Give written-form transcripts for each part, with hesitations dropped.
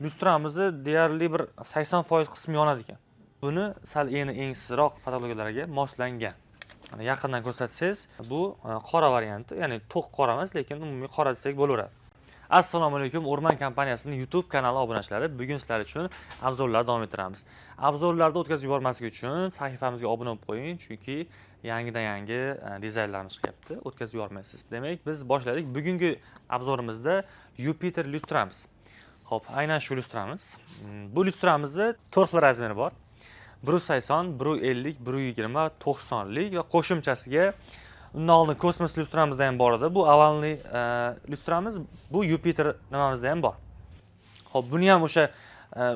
Lyustramizni deyarli bir 80% qismi yonadi ekan. Buni sal eni engsizroq patologiyalarga moslangan. Mana yaqindan ko'rsatsangiz, bu qora varianti, ya'ni to'q qora emas, lekin umumiy qora desak bo'laveradi. Assalomu alaykum, O'rmon kompaniyasining YouTube kanali obunachilari. Bugun sizlar uchun обзор lar davom ettiramiz. Обзор larni o'tkazib yubormaslik uchun sahifamizga obuna bo'lib qo'ying, chunki yangidan yangi dizaynlarimiz chiqyapti, o'tkazib yubormaysiz. Demak, biz boshladik. Bugungi обзор imizda Yupiter lyustramiz. Xo'p, aynan shu lyustramiz. Bu lyustramizni 4 xil razmeri bor. 180, 150, 120, 90lik va qo'shimchasiga undan oldin kosmos lyustramizda ham bor edi. Bu овальный lyustramiz, bu Yupiter nimamizda ham bor. Xo'p, buni ham o'sha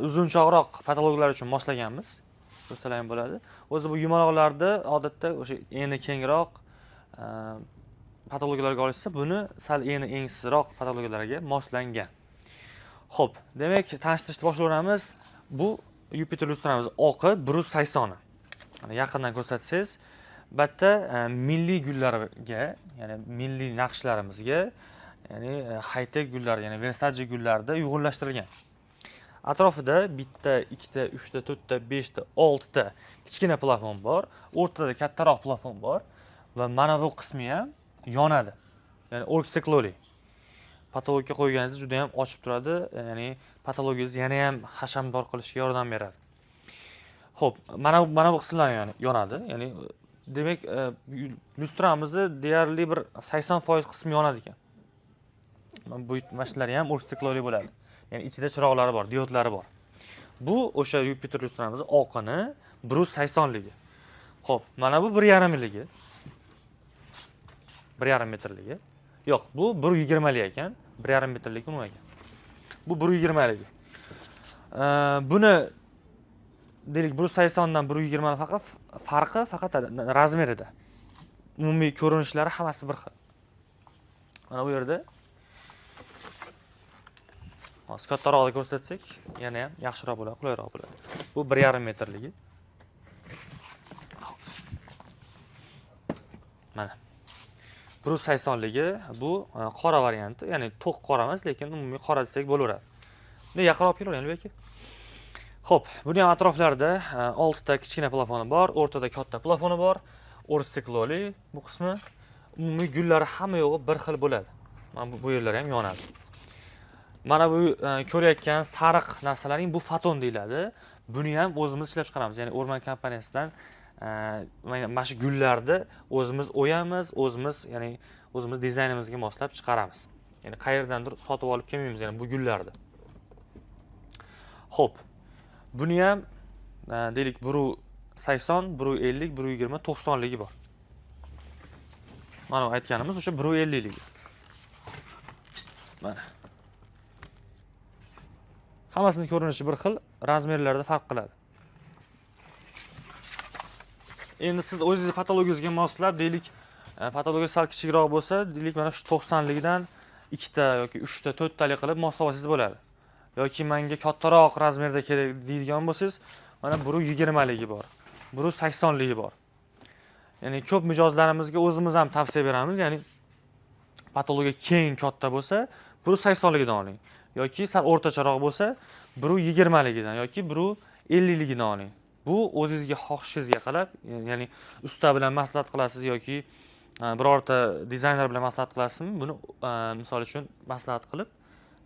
uzunchoqroq patologlar uchun moslaganmiz. Ko'rsalar ham bo'ladi. O'zi bu yumaloqlarda odatda o'sha eni kengroq patologiyalarga olishsa, buni sal eni engsizroq patologiyalarga moslangan. Xo'p, demak, tanishtirishni boshlayveramiz. Bu Yupiter lyustramiz oqi 180. Mana yaqindan ko'rsatsangiz, bu yerda milliy gullarga, ya'ni milliy naqshlarimizga, ya'ni high-tech gullar, ya'ni Versace gullarida uyg'unlashtirilgan. Atrofida bitta, ikkita, uchta, to'rtta, beshta, oltita kichkina plafon bor, o'rtada kattaroq plafon bor va mana bu qismi ham yonadi. Ya'ni оргстекло li. Потолок ka qo'yganingizda juda ham ochib turadi, ya'ni patologingizni yana ham hashamdor qilishga yordam beradi. Xo'p, mana bu qismlar yonadi. Ya'ni demak, lyustramizni deyarli bir 80% qismi yonadi ekan. Mana bu mana shulari ham оргстекло li bo'ladi. Ya'ni ichida chiroqlari bor, diodlari bor. Bu o'sha Yupiter lyustramizni oqini 180ligi. Xo'p, mana bu 1,5ligi. 1,5 metrligi. Yo'q, bu 1,20lik ekan. 1,5 metrlik nima ekan? Bu 1,20ligi. Buni deylik, 180dan 120 faqat farqi faqat razmerida. Umumiy ko'rinishlari hammasi bir xil. Mana bu yerda hozir kattaroqni ko'rsatsak, yana ham yaxshiroq bo'ladi, qulayroq bo'ladi. Bu 1,5 metrligi. Xo'p. Mana. 180ligi bu qora varianti, ya'ni to'q qora emas, lekin umumiy qora desak bo'laveradi. Buni yaqinroq olib kelavering, aka. Xo'p, buni ham atroflarida oltita kichkina plafoni bor, o'rtada katta plafoni bor, оргстекло li bu qismi. Umumiy gullari hamma yo'g'i bir xil bo'ladi. Mana bu yerlari ham yonadi. Mana bu ko'rayotgan sariq narsalaring bu foton deyiladi. Buni ham o'zimiz ishlab chiqaramiz. Ya'ni O'rmon kompaniyasidan mana shu gullarni o'zimiz o'yamiz, o'zimiz, ya'ni o'zimiz dizaynimizga moslab chiqaramiz. Ya'ni qayerdandir sotib olib kelmaymiz, ya'ni bu gullarni. Xo'p, buni ham deylik 180, 150, 120, 90ligi bor. Mana bu aytganimiz o'sha 150ligi. Mana. Hammasini ko'rinishi bir xil, razmerlarida farq qiladi. Endi siz o'zingizni patologiyangizga moslab, deylik, patologiya sal kichikroq bo'lsa, deylik, mana shu 90ligidan ikkita yoki uchta, to'rttalik qilib moslab olsangiz bo'ladi. Yoki menga kattaroq razmerda kerak deydigan bo'lsangiz, mana 120ligi bor, 180ligi bor. Ya'ni ko'p mijozlarimizga o'zimiz ham tavsiya beramiz, ya'ni patologiya keng, katta bo'lsa, 180ligidan oling. Yoki sal o'rtacharoq bo'lsa, 120ligidan yoki 150ligidan oling. Bu o'zingizga xohishingizga qarab, ya'ni usta bilan maslahat qilasiz yoki birorta dizayner bilan maslahat qilasizmi, buni misol uchun maslahat qilib,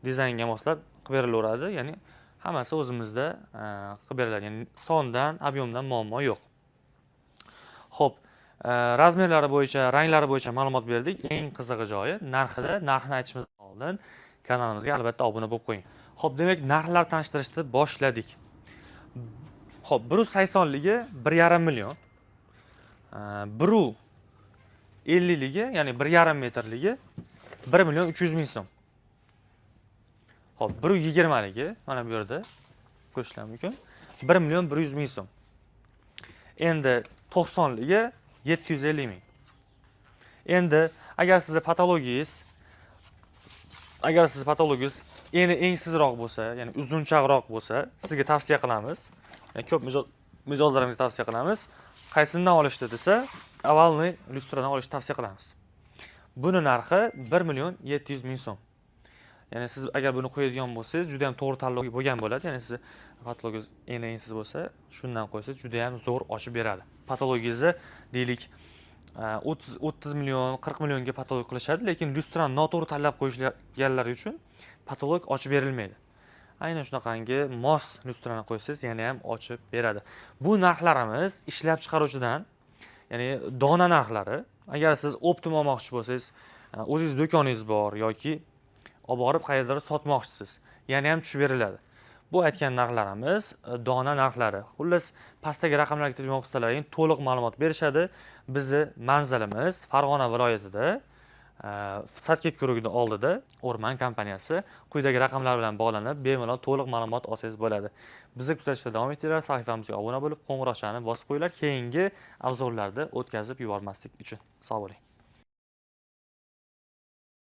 dizaynga moslab qilib berilaveradi. Ya'ni hammasi o'zimizda qilib beriladi. Ya'ni sondan, объем dan muammo yo'q. Xo'p, razmerlari bo'yicha, ranglari bo'yicha ma'lumot berdik. Eng qizig'i joyi narxida. Narxni aytishimizdan oldin kanalimizga albatta obuna bo'lib qo'ying. Xo'p, demak, narxlar tanishtirishni boshladik. Xo'p, 180ligi 1,5 million. 150ligi, ya'ni 1,5 metrligi 1 million 300 ming so'm. Xo'p, 120ligi mana bu yerda ko'rishlar mumkin. 1 million 100 ming so'm. Endi 90ligi 750 ming. Endi agar sizni patologingiz eni engsizroq bo'lsa, ya'ni uzunchoqroq bo'lsa, sizga tavsiya qilamiz. Ya'ni ko'p mijozlarimizga tavsiya qilamiz. Qaysidan olishdi desa, овальный lyustradan olishni tavsiya qilamiz. Buni narxi 1 million 700 ming so'm. Ya'ni siz agar buni qo'yadigan bo'lsangiz, juda ham to'g'ri tanlov bo'lgan bo'ladi. Ya'ni siz patologingiz eni ensiz bo'lsa, shundan qo'ysangiz juda ham zo'r ochib beradi. Patologingizni deylik 30 million, 40 millionga patolog qilishadi, lekin lyustrani noto'g'ri tanlab qo'yishganlari uchun patolog ochib berilmaydi. Aynan shunaqangi mos lyustrani qo'ysangiz, yana ham ochib beradi. Bu narxlarimiz ishlab chiqaruvchidan, ya'ni dona narxlari. Agar siz оптом olmoqchi bo'lsangiz, o'zingiz do'koningiz bor yoki olib borib qayerdadir sotmoqchisiz, yana ham tushib beriladi. Bu aytgan narxlarimiz dona narxlari. Xullas, pastdagi raqamlarga telefon qilsalaring, to'liq ma'lumot berishadi. Bizni manzilimiz Farg'ona viloyatida, Sadkek ko'rigini oldida O'rman kompaniyasi. Quyidagi raqamlar bilan bog'lanib, bemalol to'liq ma'lumot olsangiz bo'ladi. Bizni kuzatishda davom etinglar, sahifamizga obuna bo'lib, qo'ng'iroqchani bosib qo'yinglar, keyingi обзор larda o'tkazib yubormaslik uchun. Sog' bo'ling.